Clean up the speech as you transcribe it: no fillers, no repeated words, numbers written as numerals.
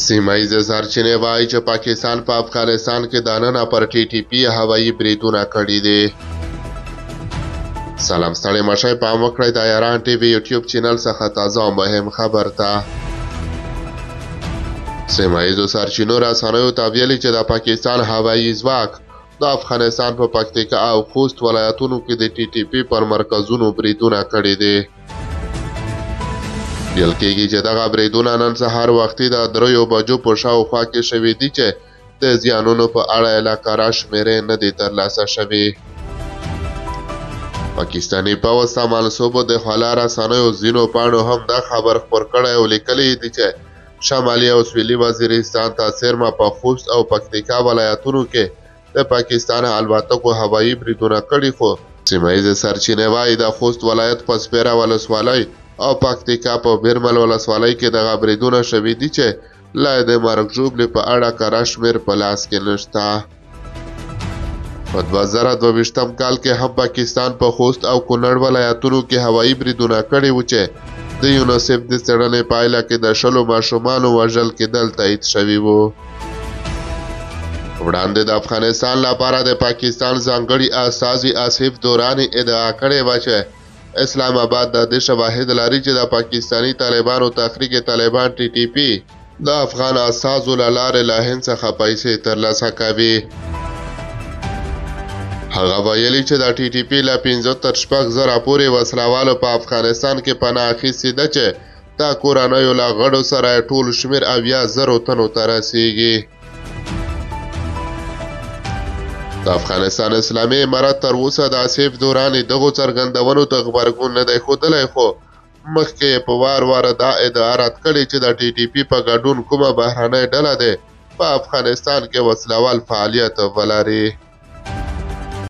سیمه ییزې سرچینې وايي چې پاکستان په افغانستان کې دننه پر ټي ټي پي هوایي بریدونه کړي دي. سلام ستړي مشئ، پام وکړئ د ایران ټي وي یوټیوب چینل څخه تازه او مهم خبر ته. سیمه ییزو سرچینو رسنیو ته ویلي چې د پاکستان هوایي ځواک د افغانستان په پکتیکا او خوست ولایتونو کې د ټي ټي پي پر مرکزونو بریدونه کړي دي. ویل کېږي چې دغه بریدونه نن سهار وختي د 3 بجو په شاوخوا کې شوي دي چې د زیانونو په اړه یې لا کره شمېرې نه دي ترلاسه شوې. پاکستاني پوځ ته منسوبو د خواله رسنیو ځینو پاڼو هم دا خبر خپور کړی او لیکلي یې دي چې شمالي او سویلي وزیرستان ته څېرمه په خوست او پکتیکا ولایتونو کې د پاکستان الوتکو هوایي بریدونه کړي، خو سیمه ییزې سرچینې وايي د خوست ولایت په سپېره ولسوالۍ او پکتیکا په بیرمل ولسوالۍ کې دغه بریدونه شوي دي چې لا یې د مرګ ژوبلې په اړه کره شمېر په لاس کې نشته. په 2022 کال کې هم پاکستان په خوست او کونړ ولایتونو کې هوایي بریدونه کړي وو چې د یونیسف د څېړنې پایله کې د 20 ماشومانو وژل کېدل تایید شوي وو. وړاندې د افغانستان لپاره د پاکستان ځانګړي استازي آصف دوراني ادعا کړې وه چې اسلام آباد د دې شواهد لري چې د پاکستاني طالبانو تحریک طالبان ټي ټي پي د افغان استازو له لارې له هند څخه پیسې ترلاسه کوي. هغه ویلي چې د ټي ټي پي له 5 تر 6 زره پورې وسلهوالو په افغانستان کې پناه اخیستې ده چې د کورنیو له غړو سره یې ټول شمېر 70 زرو تنو ته رسیږي. د افغانستان اسلامي امارت تر اوسه د آصف دوراني دغو څرګندونو ته غبرګون نه دی ښودلی، خو مخکې یې په وار وار دا ادعا رد کړې چې د ټي ټي پي په ګډون کومه بهرنۍ ډله ده په افغانستان کې وسلهوال فعالیت ولري.